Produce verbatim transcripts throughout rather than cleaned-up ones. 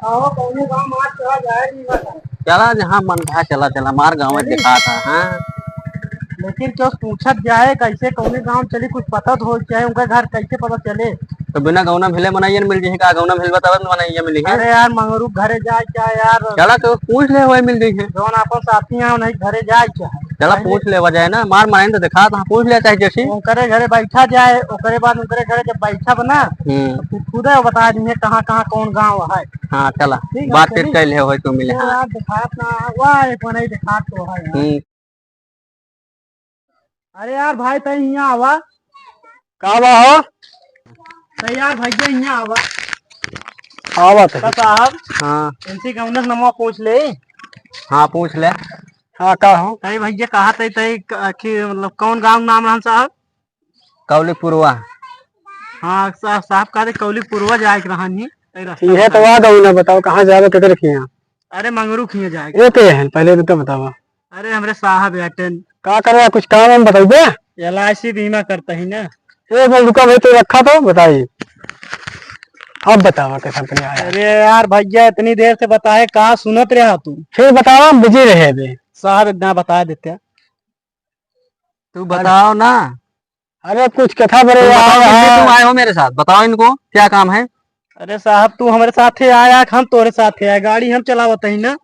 आओ, कौने गाँव मार चला जाए, नहीं बता। चला, जहाँ मन कहा, चला, चला, मार गाँव में चली। दिखा था, हाँ। लेकिन क्यों पूछत जाए, कैसे कौने गाँव चली, कुछ पता तो हो चाहे, उनका घर कैसे पता चले। तो बिना गौना मिले मनइयन मिल जइहे का? गौना मिलबा तब न मनइया मिली है। अरे यार, मंगरू घरे जाए क्या यार? चला, तो पूछ ले, वही मिल जइहे। जौन अपन साथी हैं, उन्हीं घरे जाए क्या? चला, पहले पूछ लेवा जाए ना, मार मारेन तो दिखा था, पूछ ले चाहे जैसी। ओकरे घरे बैठा जाए, ओकरे बाद ओकरे घरे जब बैठा बना, हम्म। तो फिर खुदे बता देंगे कहाँ कहाँ कौन गाँव है। हाँ, चला, ठीक है, बातचीत चली। कर ले, वही तो मिले, तो हाँ। यार, दिखात ना, वाह, एक नहीं दिखात तो है यार। हम्म। अरे यार भाई, तई हियाँ आवा। का बा हो? तई यार भैया, हियाँ आवा। आवा तो। का साहब? हाँ। इनसे गौनक नमवा पूछ ले। हाँ, पूछ ले। हाँ, का हो? तई भैया, कहा तई, तई क-, कि मतलब कौन गाँव नाम रहन साहब? कौलिक पुरवा। हाँ, सा-, साहब कहा थे कौलिक पुरवा जाए के रहन ही, तई रास्ता इहे तो बताओ। बात हो ना, बताओ कहाँ जावे, केकर खिया? अरे मंगरू खिया जाए के। ये के है, पहले तो बतावा। अरे हमरे साहब एयरटेल। का करे, कुछ काम हम बताइबे? एल आई सी बीमा करता ही ना। ए, मैं रुका भाई, तो रखा तो बताई। अब बतावा कैसा बढ़िया है। अरे यार भैया, इतनी देर से बताए, का सुनत रहा तू? फिर बतावा, हम बिजी रहे अबे। साहब एक दाना बता देते हैं। तू बताओ ना। अरे कुछ कथा बरे तुम बताओ, यार, किस लिए हाँ। तुम आए हो मेरे साथ? बताओ इनको, क्या काम है? अरे साहब, तू हमरे साथे आया कि हम तोरे साथे आए? गाड़ी हम चलावत ही ना।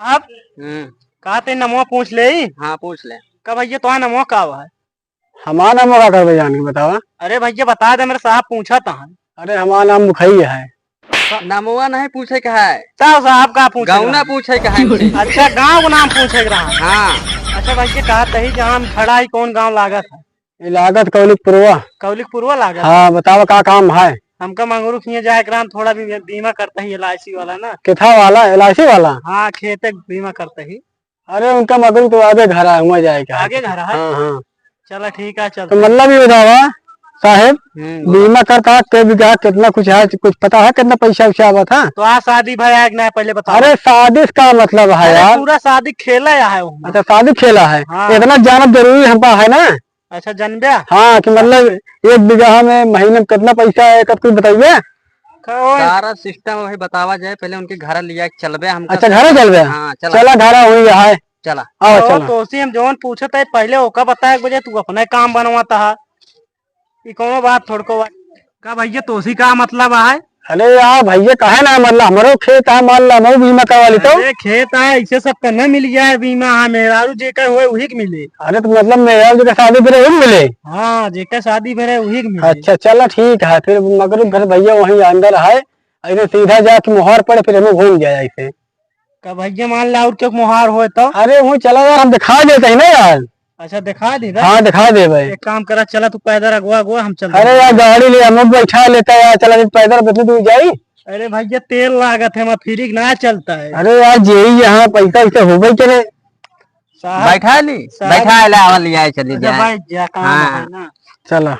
आप हम्म। कहा ते नमवा पूछ ले। हाँ, पूछ ले। का भैया, तुम्हारा नमवा का है? हमारा नमवा का करबे जान के बतावा। अरे भैया, बता दे, मेरे साहब पूछा था। अरे, हमारा नाम मुखई है। नमवा नहीं पूछे का है। साहब, साहब का पूछे गौना का है? पूछे का है इनसे। अच्छा, गाँव का नाम पूछे का रहा। हाँ। अच्छा भैया, कहा तही जहाँ हम खड़ा ही, कौन गाँव लागत है? ये लागत कौलिक पुरवा। कौलिक पुरवा लागत? हाँ, बतावा का काम है? हमका मंगरू खिया जाए के रहा, थोड़ा भी बीमा करता ही एल आई सी वाला ना। किथा वाला? एल आई सी वाला? हाँ, खेते बीमा करता ही। अरे उनका मंगरू तो आगे घर है, वहाँ जाए के है। आगे घर है? हाँ, हाँ। चला ठीक है, चल। तो मतलब ये बतावा साहेब, हम्म, बोला। बीमा करता है, कै बीघा, कितना कुछ है, कुछ पता है कितना पैसा वैसा आवत है? तो आज शादी भया है कि नहीं, पहले बताओ। अरे शादी से का मतलब है अरे यार? पूरा शादी खेला या है वो। अच्छा, शादी खेला है। हाँ। इतना जानब जरूरी हमका है ना। अच्छा, जनब्या? हाँ, कि मतलब एक बीघा में महीने में कितना पैसा है, कब कुछ बताइए। कौन? सारा सिस्टम वही बतावा जाए, पहले उनके घर लिया के चलबे हम। अच्छा, घरे चलबे? हाँ, चला। चला, घरा हुई है। चला। आओ, तो चला। तोसी हम जौन पूछत है, पहले ओका बताए के बजाय तू अपने काम बनवाता है। ई कौनो बात थोड़को बा। का भैया, तोसी का मतलब है? अरे यार भैया, काहे ना, मतलब हमरो खेत है, मान ला, हमरो बीमा करवा ली तो। अरे खेत है, ऐसे सब करना मिल जाए बीमा, हाँ, मेहरारू जेकर होए, वही के मिले। अरे तो मतलब मेहरारू जेकर शादी भरे, वही के मिले? हाँ, जेकर शादी भरे, वही के मिले। अच्छा, चला ठीक है, फिर मगरू घर भैया वहीं अंदर है, ऐसे सीधा जाके मोहार पड़े, फिर हमें घूम जाए ऐसे। का भैया मान ला और क्यों मोहार होए तो? अरे वो चला यार, हम दिखा देते हैं ना यार। अच्छा दिखा दी ना? हाँ दिखा दे भाई। एक काम करा, चला तू पैदल अगुआ अगुआ, हम चलते अरे हैं। यार गाड़ी ले हम लोग बैठा लेता है यार, चला पैदल कितनी दूर जाई? अरे भैया तेल लागत है, हमारा फ्री ना चलता है। अरे यार जेई यहाँ पैसा वैसा हो गई तेरे। साहब, बैठा ली? साहब। बैठा ले, आवा ले आए, चली अच्छा, जाए। बैठ जा, काम हाँ। है ना। चला।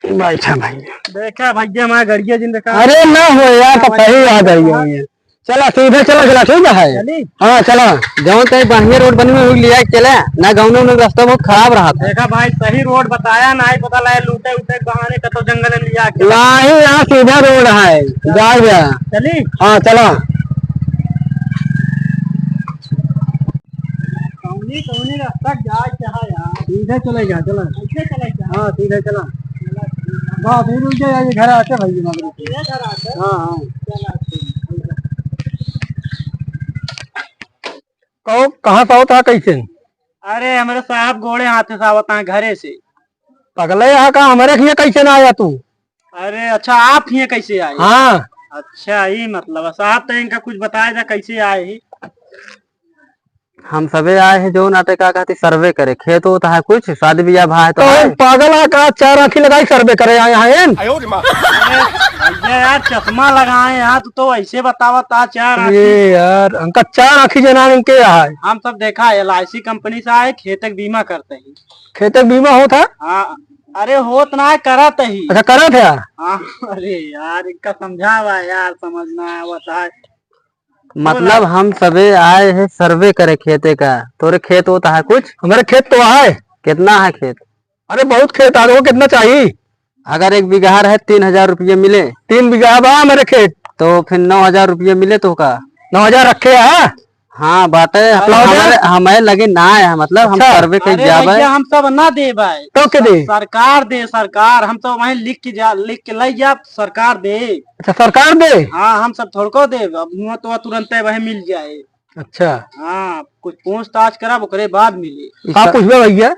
बैठा भैया। देखा भैया, हमारा गड़िया जिन देखा। अरे ना हो यार, तो हाँ, सही याद आई है। चला, सीधे चला, चला, ठीक है। चली? हाँ, चला। जौन तई बढ़िया रोड बनी हुई लिया के चला, ना गाँव में रास्ता बहुत खराब रहा था। देखा भाई, सही रोड बताया, ना ही पता लगा लूटे उटे के बहाने कतो जंगल में लिया के। नहीं, यहाँ सीधा रोड है, जा गया। चली? हाँ, चला। कौनी, कौनी रास्ता जाए चाहा यार? सीधे चले जा, चला। ऐसे चले जा? हाँ, सीधे चला। बस, ये रुक जा, ये घर आते भाई, ये मगरू। ये घर आते? हाँ, हाँ। चला, ठीक है। कहो, कहाँ से आवत है, कैसे? अरे, हमरे साहब गोड़े हाथे से आवत हैं, घरे से। पगले यहाँ का, हमारे हियाँ कैसे ना आया तू? अरे, अच्छा, आप हियाँ कैसे आए? हाँ। अच्छा, ये मतलब है। साहब, तो इनका कुछ बताया जा, कैसे आए ही? हम सबे आए हैं, जो नाते का कहती सर्वे करे, खेत होता है कुछ, शादी ब्याह भा है तो तो है। पागल है का, चार आँखी लगाई सर्वे करे आए हैं इन? अरे भैया यार, चश्मा लगाए हैं, तो, तो ऐसे बतावा ता चार आँखी। ये यार, उनका चार आँखी जना इनके यहाँ है। हम सब देखा, एल आई सी कंपनी से आए, खेत के बीमा करते हैं। खेत के बीमा होता? हाँ, अरे होत ना है, करत ही। अच्छा, करत है? हाँ, अरे यार, इनका समझावा यार, समझना आवत है। मतलब बोला। हम सबे आए हैं सर्वे करे खेते का, तोरे खेत होता है कुछ? हमारे खेत तो है। कितना है खेत? अरे बहुत खेत है, वो कितना चाहिए? अगर एक बीघा रहे, तीन हजार रुपये मिले। तीन बीघा बा हमारे खेत। तो फिर नौ हजार रुपया मिले तो का? नौ हजार रखे है? हाँ, बाटे, मतलब, नौ हजार? हमारे, हमारे लगे ना है, मतलब, हम अच्छा। सर्वे कइ अरे जाबे। भैया, हम सब ना देबे। तो के दे? सरकार दे, सरकार। हम तो वहीं लिख के जा, लिख के लइ जाब, सरकार दे। अच्छा, सरकार दे? हाँ, हम सब थोड़को देब। अब हुआं तो तुरंते वहीं मिल जाए। अच्छा। हाँ, कुछ पूछताछ करब, ओकरे बाद मिली। ई का सर- पूछबे भैया?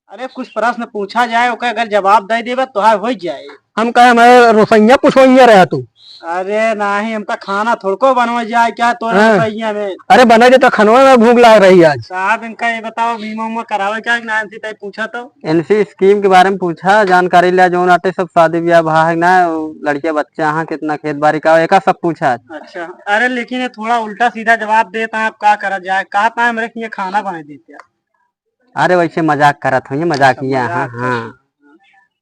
अरे, कुछ प्रश्न पूछा जाए, ओकर अगर जवाब दइ देबे, तोहार होइ जाए। हम कहे, हमारे रोसैया पुछवैया रहा तू। अरे नाहीं, हमका खाना थोड़को बनवा जाए क्या तोरे हाँ। रोसैया में? अरे, बना दे तो खनवा में भूख लाग रही आज। साहब, इनका ये बताओ, बीमा उमा करावे क्या कि ना, इनसे तय पूछा तो? इनसे स्कीम के बारे में पूछा, जानकारी लिया, जौन आटे सब शादी ब्याह भा है ना, लड़के बच्चे हैं, कितना खेत बाड़ी का, एका सब पूछा। अच्छा, अरे लेकिन ये थोड़ा उल्टा सीधा जवाब देता है, आप का करा जाए? कहा था हमरे कि ये खाना बना देते हैं। अरे वैसे मजाक करत हूँ, ये मजाकिया, अच्छा, हाँ, मजाक हाँ। करत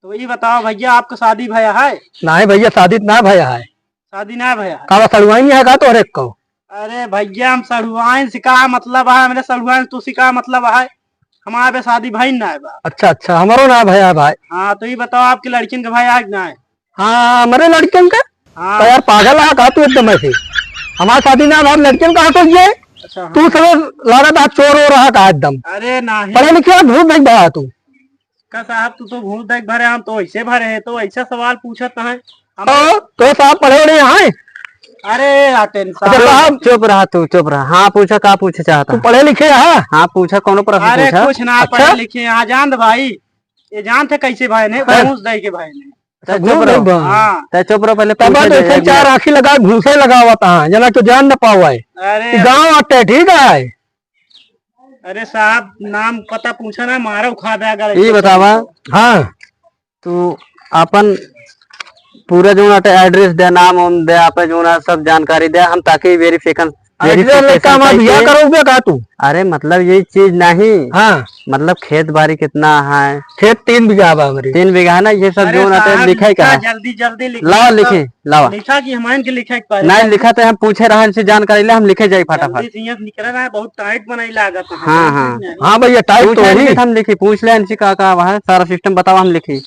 हूँ। तो ये बताओ भैया, आपका शादी भया है? नाहीं भैया, शादी ना भया है। शादी ना भया है? का बा, सड़ुआइन है का तोहरे को? अरे भैया, हम सड़ुआइन से का मतलब है, हमरे सड़ुआइन से तू से का मतलब है? हमारे बे शादी भई ना है बा। अच्छा, अच्छा, हमारो ना भया है भाई। हाँ, तो ये बताओ, आपके लड़किन के भाई आज ना है? हाँ, हमरे लड़किन के? हाँ। तो यार, पागल है का तू एकदम ऐसे? हमार शादी ना, हमार लड़किन कहाँ से ये? अच्छा, हाँ। तू सब लागत है चोर हो रहा का एकदम। अरे नाहीं। पढ़े लिखे है, भूत देख बड़ा तू। का साहब, तू तो भूत देख भरे, हम तो ऐसे भरे हैं, तो ऐसा सवाल पूछत है। हम तो, तो साहब पढ़े वढ़े हैं? अरे आटेन अच्छा साहब। साहब। चुप रहा तू, चुप रहा। हाँ, पूछा, का पूछे चाहता तू है? पढ़े लिखे है? हाँ, पूछा, कौनो प्रश्न अरे पूछा। कुछ ना अच्छा? पढ़े लिखे, हाँ जान दे भाई, ये जानत है कैसे भए ने, हाँ। घूस दे के भए ने। तै चुप घूस रहो। दे बा। हाँ। तै चुप रहो, पहले तब पूछे तो दे, ऐसे एक चार मिनट। आँखी लगा घूसे लगावत हाँ, जना तो जान न पावे। अरे। ई गाँव आटे, ठीक है? अरे साहब, नाम पता पूछा ना, मारा उखा दे अगर ई ऐसे बतावा। करी तो। हाँ। तू आपन पूरा जौन आटे address दे, नाम उम दे, आपे जौन आ सब जानकारी दे, हम ताकि verification, address verification लेके हमार करके बियाह करोगे का तू? अरे मतलब ये चीज नहीं। हाँ। मतलब खेत बाड़ी कितना है? खेत तीन बीघा बा हमरे। तीन बीघा है ना, ये सब अरे जौन आटे साहब, लिखे का लिखा, है? जल्दी, जल्दी लिखा लाओ सब। लिखे, लाओ। लिखा कि हमारे के लिखे के पड़े। नहीं लिखा तो हम पूछे रहा, इनसे जानकारी ले, हम लिखे जाई फटाफट। जल्दी से यहाँ निकल रहा है, बहुत tight बनाई लागत है, हाँ, हाँ। नहीं। हाँ भैया, tight पूछ तो ले वही। इनसे, हम लिखी, पूछ ले इनसे का, का वहाँ सारा system बतावा, हम लिखी।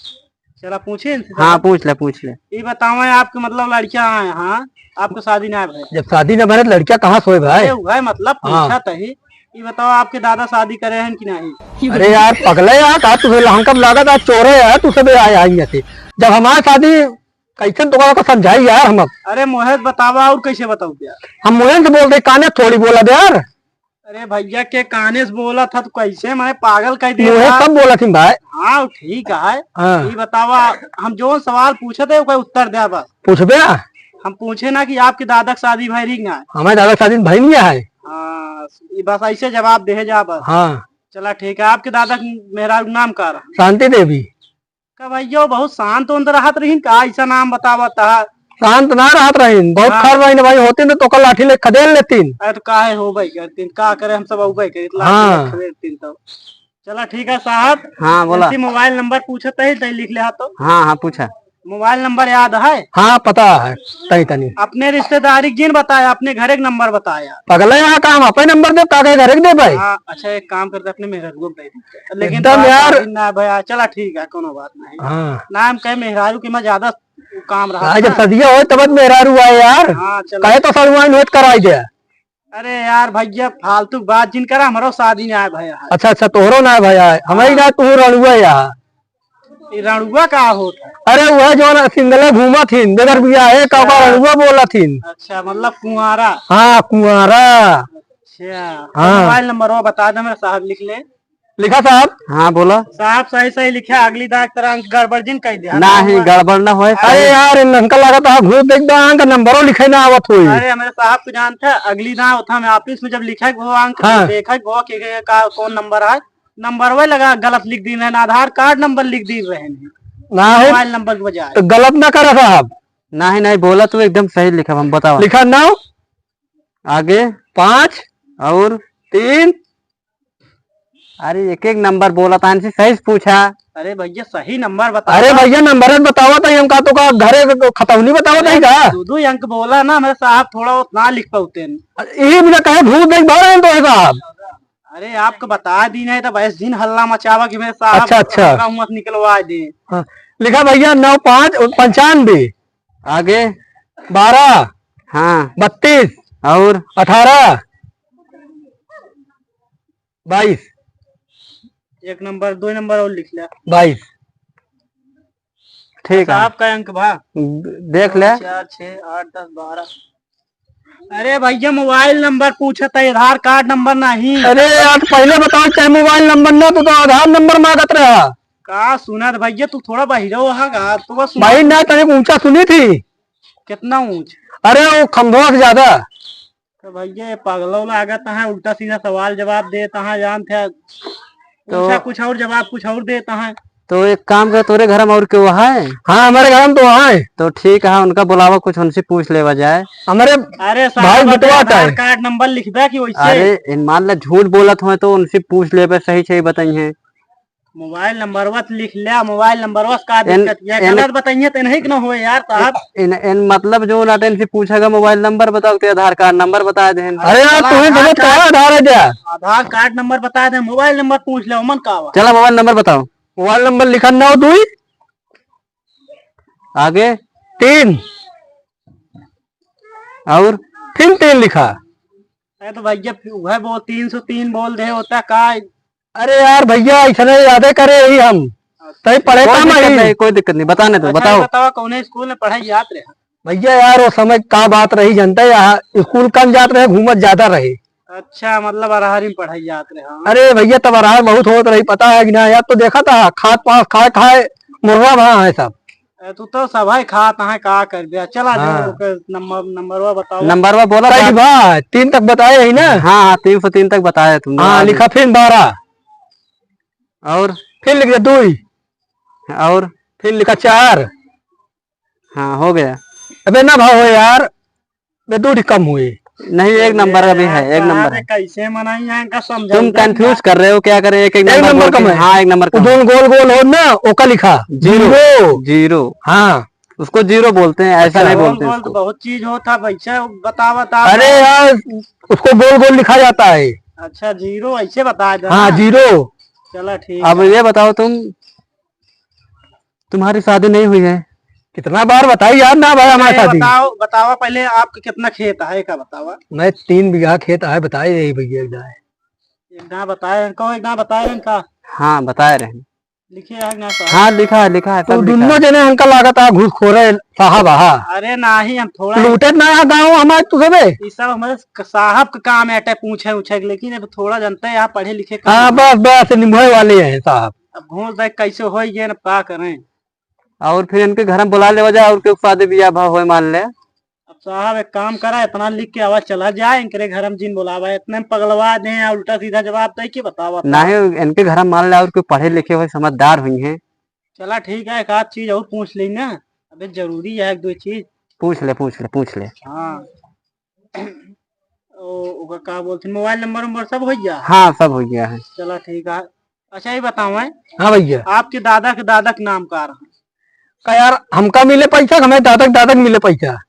चला पूछे इनसे हाँ, जरा। पूछ ले, पूछ ले। ये बतावा, आपके मतलब लड़कियाँ आए, हाँ, आपके शादी ना भए। जब शादी ना भए, तो लड़कियाँ कहाँ से होए भाई? अरे, वह मतलब हाँ। पूछा तही। ये बताओ, आपके दादा शादी करे हैं कि नहीं? अरे यार, पगले यार, का तुझे हमका लागत आज चोरे यार, तू सब आए, आएंगे थे। जब हमारी शादी, कैसे तो का समझाई यार हम अब? अरे मोहित, बतावा, और कैसे बताओ यार? हम मोहन से बोलते, काने थोड़ी बोला दे यार। अरे भैया, के काने से बोला था तो कैसे, मैं पागल कह दिया मुँहे था। सब बोला थी भाई। हाँ, ठीक है। हाँ। ये बतावा, हम जो सवाल पूछे थे, ओकर उत्तर दे बस। पूछबे? हम पूछे ना कि आपके दादा के शादी भई रही ना? हमारे दादा के शादी भई नहीं है। हाँ, ये बस ऐसे जवाब दे जा बस। हाँ। चला ठीक है, आपके दादा के मेहरारू नाम का रहा? शांति देवी। का भैया, बहुत शांत उंत रहत रहीन का, ऐसा नाम बतावत है? शांत ना रहत रहीन, बहुत हाँ। खर रहीन भाई, होतीन तो तोका लाठी ले खदेड़ लेतीन। अरे तो काहे होबे करतीन, का करे, हम सब अउबे करीत, लाठी हाँ। ले खदेड़ लेतीन तो। चला ठीक है साहब। हाँ, बोला। इनसे मोबाइल नंबर पूछत है, तय लिख ले हा तो। हाँ, हाँ, पूछा। मोबाइल नंबर याद है? हाँ, पता है, तनी तनी। अपने रिश्तेदारी के जिन बताया, अपने घर एक नंबर बताया। पगला यहाँ काम, अपने नंबर दे, का कहे घर एक दे भाई? हाँ, अच्छा, एक काम करते, अपने मेहररुआ को दे दे। लेकिन एकदम थोड़ा यार। शादी ना भया, चला ठीक है, कोनो बात नहीं। हाँ। ना हम कहे मेहरारू के में ज्यादा काम रहा भाई, जब ना। सदिया होए तब मेहरारू आए यार। हाँ, चला। कहे तो सड़ुआइन होत कराई दे। अरे यार भैया, फालतू बात जिन करा, हमरो शादी ना है भया है। अच्छा, अच्छा, तोहरो ना है भया है, हमारी हाँ। ना, तू रणुआ यार। ई रणुआ का होत है? अरे वह जो ना सिंगले घूमत हिन, बेगर बिया है, का ओका अच्छा। रणुआ बोलत हिन। अच्छा, मतलब कुंवारा। हाँ, कुंवारा। अच्छा, हाँ। मोबाइल नंबर वो बता दे, मेरा साहब लिख ले। लिखा साहब। हाँ, बोला। साहब सही सही लिखा, अगली दाग तरह अंक गड़बड़ जिन कह दिया। नहीं, गड़बड़ ना होए, अरे सही। यार, इन अंकल लागत है, घूस देख दो, अंक नंबरों लिखे ना आवत हुई। अरे, हमारे साहब को जानते हैं, अगली दाग उठा में ऑफिस में जब लिखे के हो अंक, हाँ। देखे के हो कि के का कौन नंबर है, नंबरवे लगा गलत लिख दी रहन, आधार कार्ड नंबर लिख दी रहन, ना है। मोबाइल नंबर के बजाय। तो गलत ना करा साहब। नहीं, नहीं, बोला तू एकदम सही लिखा, हम बतावा। लिखा नौ। आगे? पाँच। और? तीन। अरे एक एक नंबर बोला था, इनसे सही से पूछा। अरे भैया सही नंबर बतावा। अरे भैया नंबर बतावा था, हम का तो का घरे खतौनी बतावा था अरे का? दो दो अंक बोला ना, मेरे साहब थोड़ा बहुत ना लिख पाते हैं। ये बिना कहे भूत देख बाहर हैं तो है साहब। अरे आपको बता दी नहीं तो बस जिन हल्ला मचावा कि मेरे साहब अच्छा, अच्छा। हल्ला मत निकलवा दे। हाँ, लिखा भैया नौ पाँच पंचानबे। आगे? बारह। हाँ। बत्तीस। और? अठारह। बाईस। एक नंबर, दो नंबर और लिख ले। बाईस। ठीक है। साहब का अंक बा? देख ले। दो, चार, छः, आठ, दस, बारह। अरे भैया, मोबाइल नंबर पूछत है, आधार कार्ड नंबर नहीं। अरे यार, पहले बताओ, चाहे मोबाइल नंबर ना, तू तो आधार नंबर मांगत रहा। का सुनत भैया, तू थोड़ा बहिरो हा का? तू बस सुना। भाई ना, तने ऊंचा सुनी थी। कितना ऊंच? अरे वो खंभवा से ज्यादा। तो भैया, ये पगलो लागत है, उल्टा सीधा सवाल जवाब देत है, जानत है। तो पूछा कुछ और, जवाब कुछ और देत है। तो एक काम कर, तोरे घर में और केहू है? हाँ, हमारे घर में तो है। तो ठीक है, उनका बुलावा, कुछ उनसे पूछ लेवा जाए। हमारे अरे साहब, भाई अबे बिटवा आधार है। कार्ड नंबर लिख दे कि वैसे। अरे, इन मान ले झूठ बोलत होए तो उनसे पूछ लेबे, सही सही बताई हैं। मोबाइल नंबरवा त लिख ले, मोबाइल नंबरवा से का इन-, दिक्कत ये? इन-, गलत बताइए तो नहीं कि ना होए यार साहब। इन, इन मतलब जो ना इनसे पूछेगा मोबाइल नंबर बताओ, तो आधार कार्ड नंबर बता दे। अरे यार, चला, तुम्हें आधार गलत कहा कार्ड, आधार है क्या? आधार कार्ड नंबर बता दे, मोबाइल नंबर पूछ ले, ओमन का बा? चला मोबाइल नंबर बताओ। मोबाइल नंबर लिखा नौ दुई। आगे? तीन। और? फिर तीन लिखा। अरे तो भैया, वह बोल, तीन सौ तीन बोल दे होता का? अरे यार भैया, ऐसा नहीं यादे करे ही हम। अच्छा। तई पढ़े कोई कम दिक्कत ही। नहीं, कोई दिक्कत नहीं, बताने दो, अच्छा, बताओ। ये बताओ, कौने स्कूल में पढ़ाई जात रहे? भैया यार, वो समय का बात रही, जनता यहाँ स्कूल कम जात रहे, घूमत ज्यादा रहे। अच्छा, मतलब अरहरी में पढ़ाई जात रहे, हाँ। अरे भैया, तब अरहर बहुत होत रही, पता है कि ना? यार तो देखा था, खाद पास खाए खाए मुर्रा भा है सब। ए, तू तो सभई खात है, का करबे? चला दे, हाँ। ओके, नंबर, नंबरवा बताओ। नंबरवा बोला कई था। बा? तीन तक बताए ही ना? हाँ, हाँ, तीन सौ तीन तक बताए तुमने। हाँ, आज। लिखा फिर बारह। और? फिर लिख दे दुई। और? फिर लिखा चार। हाँ, हो गया। अबे ना भाव हो यार, बे दो ठी कम हुई। नहीं, एक नंबर अभी है, यार, एक नंबर साहब, है। कैसे मनाई है इनका, समझाई तुम दे कंफ्यूज यार। कर रहे हो, क्या करें, एक, एक एक नंबर नंबर बोल के, कम है। हाँ, एक नंबर वो कम है। दोनों गोल गोल हो ना, ओका लिखा। जीरो। जीरो। जीरो। हाँ। उसको जीरो बोलते हैं, ऐसा अच्छा। नहीं गोल बोलते गोल उसको। तो बहुत चीज होता, वैसे बतावत आप। अरे यार, उसको गोल गोल लिखा जाता है। अच्छा, जीरो ऐसे बताया जाता हाँ, है। जीरो। चला ठीक अब है। ये बताओ तुम, तुम्हारी शादी नहीं हुई है। कितना बार बताई यार ना भाई हमारी अरे शादी। बताओ, बताओ पहले आपके कितना खेत है, का बतावा? मैं तीन बीघा खेत है, बताए यही भैया एक दाए। एक दाए बताए रहन, कहो एक दाए बताए रहन का? हाँ, बताए रहन। लिखे है ना साहब? हाँ, लिखा है, लिखा है, तू सब लिखा दोनों है। जने हमका लागत है घूसखोरे साहब, हाँ। अरे नाही, हम थोड़ा लूटत ना है गाँव हमारे तू सबे। ई सब हमारे क-, साहब का काम है, अटे पूछे उछे के, लेकिन अब थोड़ा जनते हैं, यहाँ पढ़े लिखे कम हाँ, हैं। बस, बस, निम्है वाले हैं साहब। अब घूस देख कैसे होई गए, अब का करें? और फिर इनके घर में बुला लेवा जाए और के शादी बियाह भा होए मान ले। अब साहब एक काम करा, इतना लिख के आवा चला जाए, इनके घर में जिन बुलावा, इतने में पगलवा दे हैं, उल्टा सीधा जवाब दे के बतावा। नहीं, इनके घर में मान ले और कोई पढ़े लिखे हुए समझदार हुई हैं। चला ठीक है, एक आध चीज और पूछ ली ना, अबे जरूरी है एक दो चीज। पूछ ले, पूछ ले, पूछ ले। हाँ। ओ, ओकर का बोलथिन, मोबाइल नंबर उम्बर सब हो गया? हाँ, सब हो गया है। चला ठीक है। अच्छा, ये बताओ, हैं? हाँ भैया। आपके दादा के दादा के नाम का रहा? का यार, हमका मिले पैसा, हमें दादा के दादा के मिले पैसा?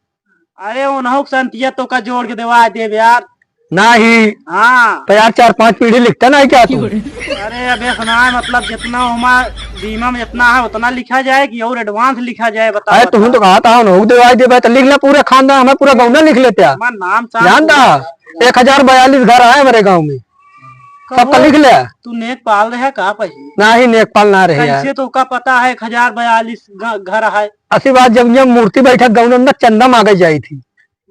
अरे, उन्हों के संतिया तो का जोड़ के देवा देब यार। नाही। हाँ। तो यार, चार पांच पीढ़ी लिखता ना है क्या तू? अरे, अबे सुना, मतलब, जितना ओमा बीमा में जितना है, उतना लिखा जाए कि और एडवांस लिखा जाए, बताओ, अरे, तुम तो बताओ। कहा था, उन्हों के देवा देबे, तो लिख ले पूरा खानदान, हमें पूरा गौना लिख लेते हैं। हमार नाम साफ जानता पूरा है? एक हजार बयालीस घर आए हमारे गाँव में, सबका कहो, लिख ले। तू नेकपाल रहे का पहिले? नाही, नेकपाल ना रहे यार। कैसे तो का पता है एक हजार बयालीस घ-, घर है? असी बात, जब ये मूर्ति बैठक गौनम ना चंदा मांगे जाई थी,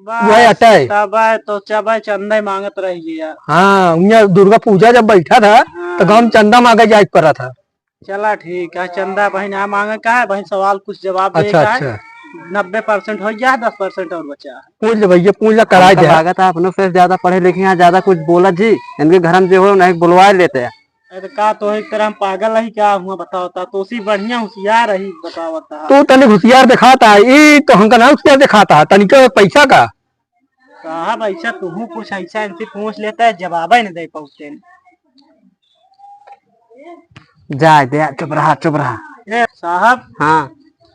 बस, वही अटै। तब है तो चबे चंदा मांगत रहिए यार। हाँ, उन्हें दुर्गा पूजा जब बैठा था, हाँ। तो गाँव में चंदा मांगे जाए पड़ा था। चला ठीक है, चंदा बहिन आ मांगे का है, बहिन सवाल कुछ जवाब दे अच्छा, का है। अच्छा। नब्बे परसेंट हो गया है, दस परसेंट और बचा है। पूछ ले भैया, पूछ ले, कराए हमका दे। लागत है अपनों से ज्यादा पढ़े लिखे हैं, ज्यादा कुछ बोला जी, इनके घर में जो हो, नहीं बुलवा लेते हैं। अरे का तो एक तरह हम पागल रही क्या हुआ बताओ ता, तो उसी बढ़िया होशियार रही बताओ ता। तू तनिक होशियार दिखाता है, ई तो हमका ना होशियार दिखाता है, तनिक पैसा का। साहब, ऐसा तुहू कुछ ऐसा इनसे पूछ लेता है, जवाब ही नहीं दे पाते हैं। जाए दे, चुप रहा, चुप रहा। ए, साहब। हाँ।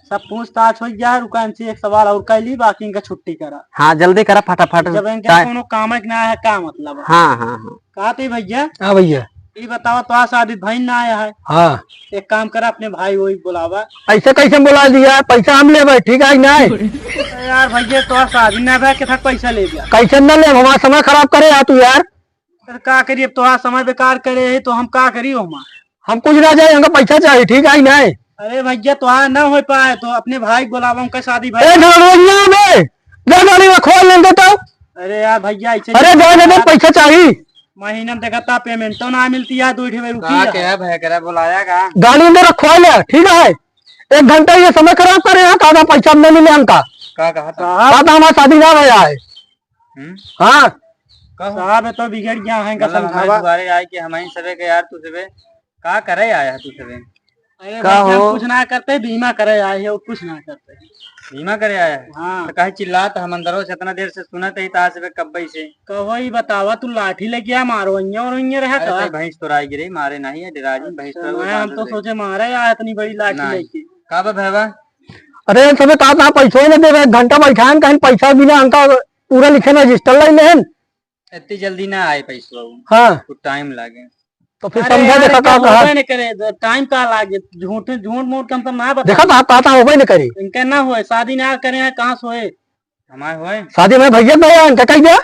सब पूछताछ हो गया है, रुका इनसे एक सवाल और कर ली, बाकी इनका छुट्टी करा। हाँ, जल्दी करा फटाफट। जब इनके टाइ- कोनो काम है कि ना है, का मतलब है? हाँ, हाँ, हाँ। कहा थे भैया? हाँ भैया। ई बतावा, तोहार शादी भई ना आया है। हाँ। एक काम करा, अपने भाई वही बुलावा। ऐसे कैसे बुला दिया? पैसा हम लेबे, ठीक है कि नहीं? अरे यार भैया, तोहार शादी ना भई, कितना पैसा ले गया? कैसे ना ले, हमारा समय खराब करे यार तू यार। अरे का करी, अब तोहार समय बेकार करे है तो हम का करी हमार? हम कुछ ना जाए, हमका पैसा चाहिए, ठीक है कि नहीं? अरे भैया, तोहार ना हो पाए तो अपने भाई बुलावा, उनका शादी भई। ए, गाड़ी में बे, जा गाड़ी में खोल लेंगे तो। अरे यार भैया, ऐसे अरे नहीं जाए ना दे, यार। पैसा चाहिए। महीना में देखा था, पेमेंटो ना मिलती है, दो ठे रुपया। का क्या भैया करा बुलाया का? गाड़ी में रखवा ले, ठीक है। एक घंटा ये समय खराब करे हैं, कहता पैसा नहीं मिले हमका। का कहा था? कहा था हमारा शादी ना भया है। हम्म? हाँ। कहो। साहब, ये तो बिगड़ गया है, मतलब, हमारे समझावा। दुआरे आए कि हमारे सबे के यार, तू सबे का करे आया है, तू सबे? अरे का भैया, हम हो? कुछ ना करते, बीमा करे आए हैं, और कुछ ना करते। बीमा करे आया है? हाँ। तो काहे चिल्लात हम अंदरों से इतना देर से सुनत ही, तार से कब्बे से। कहो ही बतावा, तू लाठी लेके आ, मारो, इन्ने और इन्ने रहा अरे, था। तो भैंस तोराई गिरे, मारे नहीं है, डरा जी, भैंस अच्छा, तोराई मैं, हम बांध तो दे। सोचे मारे यार, इतनी बड़ी लाठी नहीं। लेके। का बा भैया? अरे, सबे कहा था, पैसो ही ना देवे, एक घंटा बैठा है, कहीं पैसा बिना हमका पूरा लिखे ना रजिस्टर लाई लेहन। इतनी जल्दी ना आए पैसवा वो। हाँ। कुछ टाइम लागे। तो फिर अरे समझा यार, देखा इनका का कहा। होबे नहीं करे, टाइम का लागे, झूठ, झूठ मूठ कम से कम ना बता। देखा था, कहा था, होबे नहीं करी। इनका ना होए, शादी ना करे हैं, कहाँ से होए? हमारे होए। शादी में भैया नहीं आए, इनका कह दिया।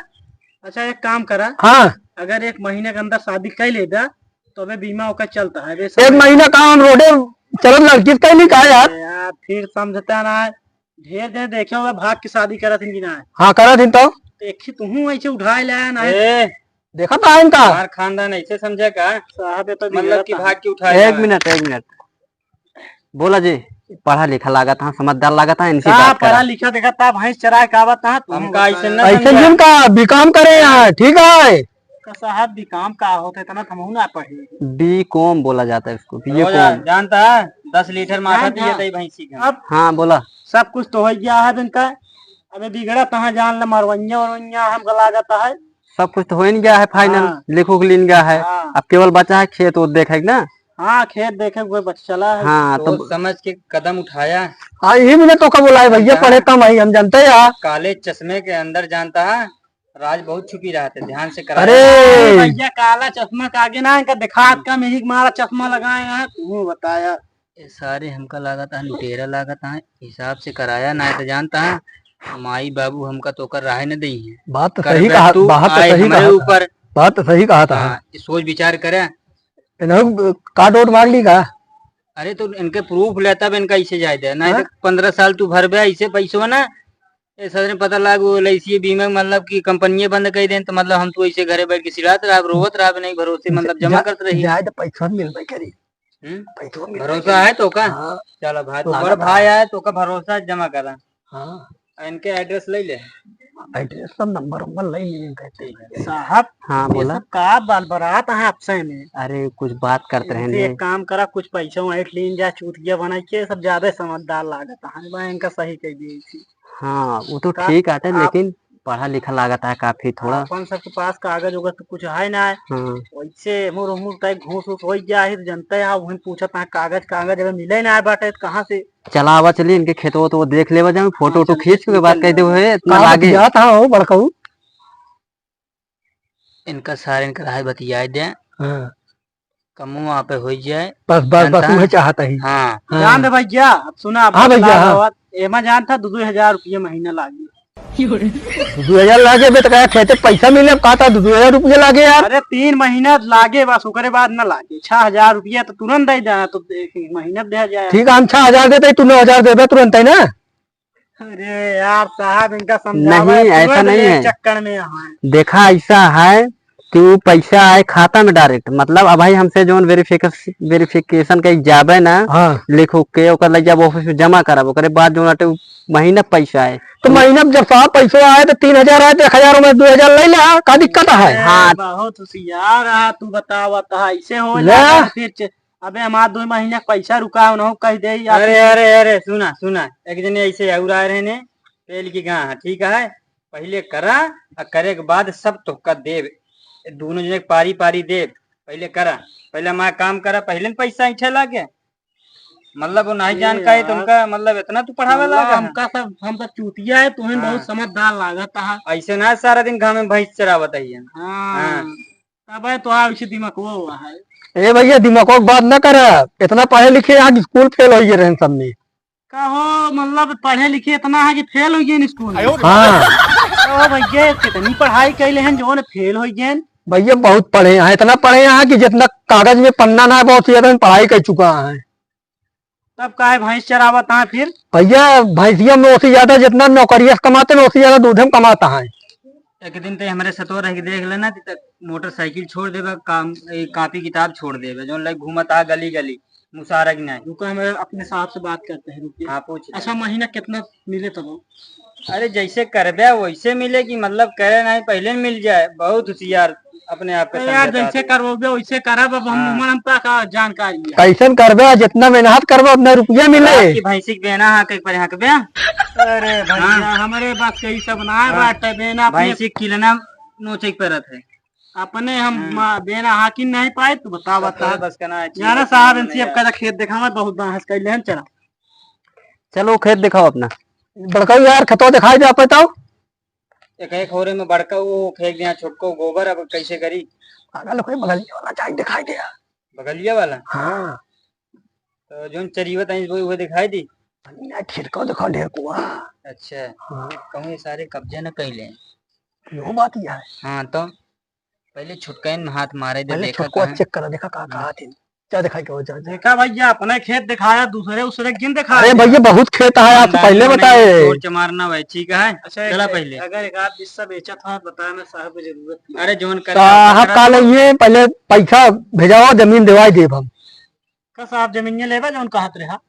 अच्छा, एक काम करा। हाँ। अगर एक महीने के अंदर शादी कर लेबा, तो अबे बीमा ओकर चलता है, अबे एक समय महीना का हम रोडे चलत लड़की से कह नहीं कहा यार। अरे यार, फिर समझता ना है। ढेर दिन देखे हुए भाग के शादी करत हिन कि ना? हाँ, करत हिन तो। देखी तुहूँ ऐसे उठाए लाया ना। ए, देखा था इनका। हमार खानदान ऐसे समझे का? साहब, ये तो मतलब बिगड़त कि है। भाग के उठाए एक लाया। मिनट, एक मिनट। बोला जी, पढ़ा लिखा लागत है, समझदार लागत है, इनसे का बात करा। पढ़ा लिखा देखा था, भैंस चराए का आवत है, तुम हमका ऐसे बताया। न ऐसे समझा। जिनका बीकॉम करे यहाँ, ठीक है। का साहब, बीकॉम का होता है, इतना तो हमहू ना पढ़े। बीकॉम बोला जाता है इसको, रोज बीकॉम। जानता है, दस लीटर माथा जान पिए था। तई भैंसी का। अब हाँ, बोला। सब कुछ तो हो गया है इनका, अबे बिगड़ा तहाँ जान ले, मरवैया वरवैया हमका लागत है। सब कुछ तो हो ही गया है फाइनल, हाँ। लिख उख लीन गया है। हाँ। अब केवल बचा है खेत वो देखे ना। हाँ, खेत देखे हुए बच चला है। हाँ, तो तो समझ के कदम उठाया। हाँ, यही मैंने तो का बोला है भैया, हाँ। पढ़े कम है, हम जानते हैं यार। काले चश्मे के अंदर जानता है, राज बहुत छुपी रहत है, ध्यान से कराया। अरे! अरे भैया, काला चश्मा का आगे ना, इनका दिखात कम, यही मारा चश्मा लगाए हैं, तू बताया। ये सारे हमका लागत है, लुटेरा लागत है, हिसाब से कराया, ना तो जानता है, माई बाबू हमका तोकर रहे न देई है। बात तो सही करबे कहा, तू, बात तो आए सही हमरे कहा था। ऊपर। बात तो सही कहा था। हाँ, ये सोच विचार करे। इन्हों काट वोट मार ली का? अरे, तो इनके प्रूफ लेता, अब इनका इसे जाए दे, ना हाँ? तो पन्द्रह साल तू भरबे, इसे पैसवा ना, ए, सदरे पता लाग, वो एल आई सी बीमा, मतलब कि कंपनिये बंद कर दें, तो मतलब हम तो ऐसे घरे बैठ के सिरात रहा, रोवत रहा, नहीं भरोसे, मतलब, जमा जा-, करत रही। जाए तो पैसा मिलबे करी। हम्म? पैसा मिलबे भरोसा करी। है तो का? हाँ। चलो भाई, तो लागत बड़ भाई है। आए तो का भरोसा जमा करा। हाँ। आ, इनके एड्रेस ले ले। एड्रेस सब नंबर वंबर ले लिए कहते हैं। साहब, हाँ, ये बोला। सब का बाल बरात है आपसे में? अरे, कुछ बात करते इनसे रहेंगे। एक काम करा, कुछ पैसा वहीं लीन जा, चूतिया बना के, सब ज्यादा समझदार लागत है। मैं इनका सही कह दिए थी। हाँ, वो तो का ठीक आते, आप लेकिन पढ़ा लिखा लागत है काफी थोड़ा। अपन सबके पास कागज उगज तो कुछ है ना। हाँ। वैसे मुर मुर तय घूस उस हो गया है, तो जनता है, वहीं पूछत है, कागज, कागज अगर मिले ना बाटे, तो कहाँ से? चला आवा, चलिए इनके खेतवा तो वो देख लेवा जाए, फोटो हाँ, वोटो चलिए, खींच के निकल बात कह दे जाओ। हुए, इतना कहाँ लागे। बतियात है हो बड़कऊ? इनका सारे इनका राय बतियाए दे। हाँ। कमो वहाँ पे हो जाए। बस, बस, बस, जानता है? वही चाहता ही। हाँ। हाँ। जान दे भैया, अब सुना, अब हाँ भैया, बतला हाँ। दो, एमा जान था, दो, दो हजार रुपये महीना लागे। दो हजार लागे बे, तो कहा खेते पैसा मिले, अब कहा था दो, दो हजार रुपये लागे यार। अरे, तीन महीना लागे बस, ओकरे बाद ना लागे। छह हजार रुपये तो तुरंत दे देना, तो एक, एक महीना दे जाए। ठीक है, हम छह हजार देते, तू नौ हजार देबे तुरंत, है ना? अरे यार साहब, इनका समझावा, नहीं, ऐसा तुरंत नहीं ये है। चक्कर में यहाँ। देखा, ऐसा है कि वो पैसा आए खाता में डायरेक्ट, मतलब, अब भाई हमसे जौन वेरिफिकेशन, वेरिफिकेशन के जाबे ना, हाँ। लिख उख के ओकर लग जाबे ऑफिस में जमा करब, ओकरे बाद जौन आटे उ महीना पैसा आए। तो महीना में जब साहब पैसा आए तो तीन हजार आए तो एक हजार में दो हजार ले ले, हाँ, का दिक्कत है? अरे, हाँ। बहुत होशियार है तू, बतावत है, ऐसे हो ले। जाता है फिर च-, अबे हमार दो महीना के पैसा रुका है, उन्हों कह दे या अरे, फिर अरे, अरे, सुना, सुना, एक जने ऐसे और आए रहे ने, तेल की गां, ठीक है, पहले करा, आ करे के बाद सब तोहका देब, दोनों जने के पारी पारी देब, पहले करा, पहले हमारा काम करा, पहले न पैसा ऐंठे लागे, मतलब वो नहीं ए जान का है यार। तुमका, मतलब इतना तू पढ़ावे मतलब लागा है? हमका सब, हम सब चूतिया है, तुम्हें हाँ। बहुत समझदार लागत है। ऐसे ना सारा दिन गाँव में भैंस चरावत है। हाँ। हाँ। अबे तो आ, उसे दिमाग वो हुआ है। ए भैया, दिमाग की बात ना कर, इतना पढ़े लिखे यहाँ स्कूल फेल होइ गए रहन सब में। का हो, मतलब पढ़े लिखे इतना है कि फेल होइ गए स्कूल में? हाँ। ओ भैया, कितनी पढ़ाई कैले हैं जो फेल होइ गए? भैया बहुत पढ़े हैं, इतना पढ़े हैं कि जितना कागज में पन्ना ना है, बहुत ज्यादा पढ़ाई कर चुका है। तब काहे भैंस चरावत हैं फिर? भैया, भैंसिया में ओसी ज्यादा जितना नौकरिया से कमाते हैं, ओसी ज्यादा दूध में कमाता है। एक दिन ते हमरे सतो रह के देख लेना, कि तक मोटरसाइकिल छोड़ देबे, काम, ए, कापी किताब छोड़ देबे, जौन लग घूमत आ गली गली, मुसारक नहीं। रुको, हम अपने साहब से बात करते हैं, रुकिए। हाँ, पूछ ले। अच्छा, महीना कितना मिले तब? अरे, जैसे करबे वैसे मिले कि मतलब करे नहीं, पहले मिल जाए। बहुत होशियार अपने आप का अरे यार, समझता जैसे है। करबे वैसे करब, अब हम हाँ। उमर हम का, का जानकारी है। कैसन करबे, जितना मेहनत करबे उतना रुपया मिले। रात की भैंसी के बेना हाँ के पर हकबे। अरे भैया, हाँ। हमारे पास कई सब ना है हाँ। बाटे, बेना अपने भैंसी के किलना नोचे के परत है। अपने हम हाँ। मा-, बेना हाकिम नहीं पाए, तू बता, तो बता। बस करना है, यार साहब, इनसे अब कदा खेत दिखावा, बहुत बहस कर ले हम, चला। चलो खेत दिखाओ अपना। बड़का यार, खेतवा दिखाई दे, आप बताओ। एक, एक होरे में बड़का वो फेंक दिया, छोटको गोबर, अब कैसे करी? पागल हो गए, बगलिया वाला जाके दिखाई दे। बगलिया वाला? हाँ। तो जोन चरीवत है, वो, वो दिखाई दी? नहीं, ठेरका दिखा, ढेरकुआ। अच्छा। हाँ। कहूँ ये सारे कब्जा न कैले। यो बात ही है। हाँ, तो पहले छुटकैन में हाथ मारे दे, पहले देखा छोटको कहाँ। चेक करा, देखा का, हाँ। कहा थी। क्या दिखाई के हो जा, जा। देखा भैया, अपने खेत दिखाया, दूसरे उसरे किन दिखा अरे दिया? भैया, बहुत खेत है, आप खानदानी पहले में बताए। चोर चमार ना भाई, ठीक है? अच्छा, चला एक, पहले। अगर एक आध हिस्सा बेचा था, बताया ना, साहब को जरूरत थी। अरे, जोन कर साहब का लइए, पहले पैसा भेजावा, जमीन देवाई देब हम। का साहब जमीन लेबा, जोन कहत रहा?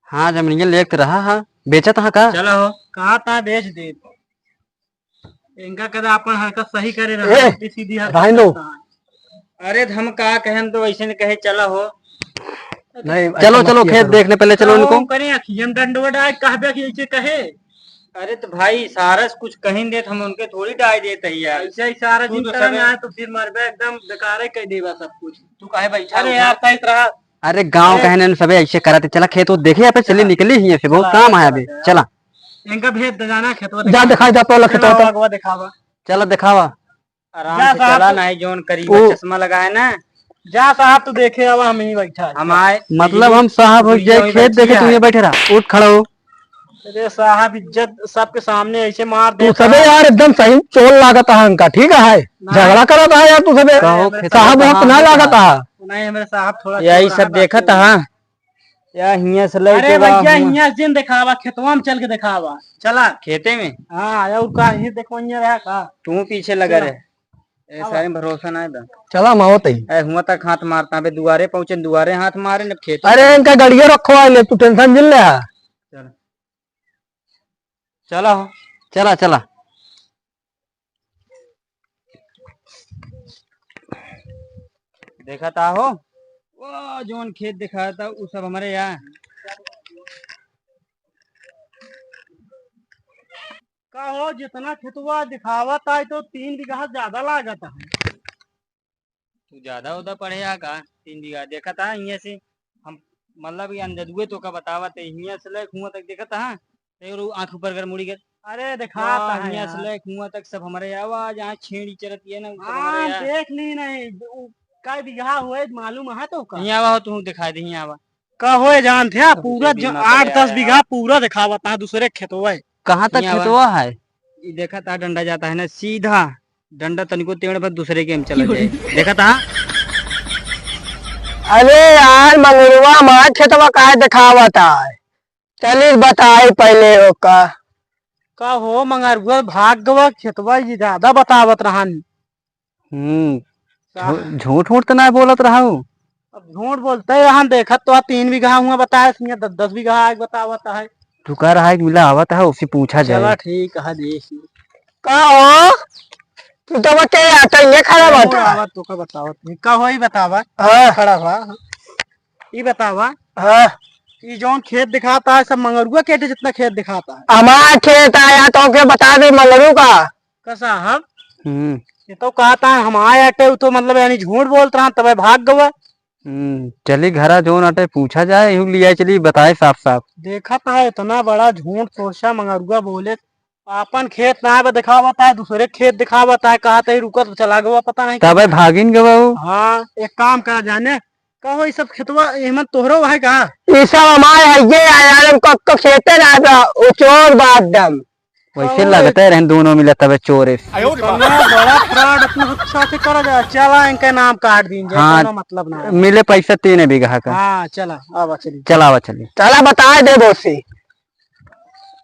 हाँ, जमीन लेत रहा, हाँ। बेचत हाँ का? चला हो। कहा था बेच दे। इनका कदा अपन हरकत सही करे रहा, ए, उल्टी सीधी हरकत राहिनो। करता है। अरे, तो हम का कहे, हम तो वैसे नहीं कहे, चला हो। नहीं, चलो, ऐसा मत चलो, किया खेत करो। देखने पहले, चलो तो उनको। हम करें, अखियम डंडवा डाल, कहबे कि ऐसे कहे। अरे, तो भाई, सारस कुछ कहीं देत, हम उनके थोड़ी डाल देते हैं यार। ऐसे ही सारा तू दिन तो तरह सबे में आए, तो फिर मरबे, एकदम बेकार ही कह देबा सब कुछ। तू काहे बैठा अरे हुआ? यार, कहत रहा, अरे गाँव अरे। कहने न सबे ऐसे करत, चला खेत वो देखे, यहाँ पे चले चला। निकले ही ऐसे, बहुत चला, काम है चला, अभी, चला। चला। इनका भेज दे जाना खेतवा जा दिखावा। दिखाई दे, पहला चला, खेतवा तो। अगवा दिखावा। चला दिखावा। आराम जा से साहब चला, तो। नहीं जोन करी, वो वो चश्मा लगाए ना। जा साहब, तू देखे, अब हम ही बैठा है। हम आए, मतलब बिजली, हम साहब हो बिजली जाए, वहीं खेत बैठी देखे, तू है। ये बैठे रहा, उठ खड़ा हो। अरे साहब, इज्जत सबके सामने ऐसे मार तू देता सबे है। यार एकदम सही चोर लागत है हमका, ठीक है? नहीं। झगड़ा करत है यार तू सबे। कहो, नहीं, खेत साहब में वक्त कहाँ ना है? लागत है। नहीं, मेरे साहब थोड़ा यही चोर सब है, देखत बाकी है। या हियां से अरे लेके बा भैया, हुआं। हियां से जिन दिखावा, खेतवा में चल के दिखावा। चला। खेते में? हाँ, और का, ये देखो, हियां रहा का? तू पीछे लगा चला। रहे। ए, आवा। सारे में भरोसा ना है बा। चला, हम आवत ही। ए, हुआं तक हाथ मारता बे, दुआरे पहुंचे, दुआरे हाथ मारे, न खेत अरे, में। इनका गड़िया रखो, आ ले, तू tension जिन ले, हाँ। चल। चला हो। चला, चला। देखा था हो? वो जोन खेत दिखाया था, वो सब हमारे यहाँ। का हो, जितना खेतवा दिखावत है तो तीन बीघा ज्यादा लागत है। तू ज्यादा उदा पढ़े आ का? तीन बीघा देखत हा, हियां से हम, मतलब, ये अंदरुए तो का बतावत है, हियां से लेके हुआं तक देखत हा, ते और आंख ऊपर कर मुड़ी कर। अरे, दिखाता वाह, है हियां से यार। लेके हुआं तक सब हमारे आवा, जहाँ छेड़ी चरत है ना, वो सब हाँ, हमारे यहाँ। देख ली नहीं, उ, कै बीघा हुए, मालूम है तो का? हियां आवा हो, तू दिखा दे, हियां आवा। का होए जानत है, अभी पूरा बीमा ज-, करे आठ दस आया। बीघा पूरा दिखावत है दूसरे खेतवा है। कहाँ तक हियां आवा। खेतवा है? ई देखत हा, डंडा जाता है ना सीधा, डंडा तनिको टेढ़ बस दूसरे के में चला जाए। देखत हा? अरे यार, मंगरुआ मार खेतवा काहे देखावत है? चलिए बताई पहले ओका। का हो मंगरुआ, भाग गवा खेतवा, ये ज्यादा बतावत रहन। हम्म, का? झू-, झूठ वूठ तो ना बोलत रहा हूँ। अब झूठ बोलते रहन, देखत तो तीन बीघा हुआ बताए, इसमें दस, दस बीघा आग बतावत है। तू कह रहा है कि मिला आवत है, उसे पूछा जाए। चला ठीक है, देख ली। का हो? तू तो बच्चे आता ही नहीं खड़ा बात। आवा, तो का बतावत नहीं। का हो, ई बतावा। हाँ। खड़ा हुआ। ई बतावा। हाँ। ई जौन खेत दिखाता है, सब मंगरुआ के जितना खेत दिखाता है। हमारा खेत आया तो के बता दे मंगरू का। का साहब? हम्म। ये तो कहता है, हम आए अटे, उ तो मतलब यानी झूठ बोलत रहा, तबे भाग गवा। हम्म, चली घरा जौन अटे पूछा जाए, इहू लिया चली बताए साफ साफ। देखत हा, इतना बड़ा झूठ सोचा मंगरुआ बोले। आपन खेत ना बा, दिखावत है, दूसरे खेत दिखावत है, कहा तही रुकत चला गवा, पता नहीं तबे कहाँ। भागिन गवा उ। हाँ, एक काम करा जाने, कहो, ई सब खेतवा एमन तोहरो है का? ई सब हमार है, ये यार, हमको, हमको खेते ना बा, उ चोर बा एकदम। वैसे कहो, लगते रहन दोनों मिले तबे चोर है। इतना बड़ा fraud अपने साथ करा जा, चला इनका नाम काट दीन जाए, हाँ, कोनो मतलब ना है। मिले पैसा तीन बीघा का। हाँ, चला, आवा चली। चला, आवा चली। चला, बता दे बोसी।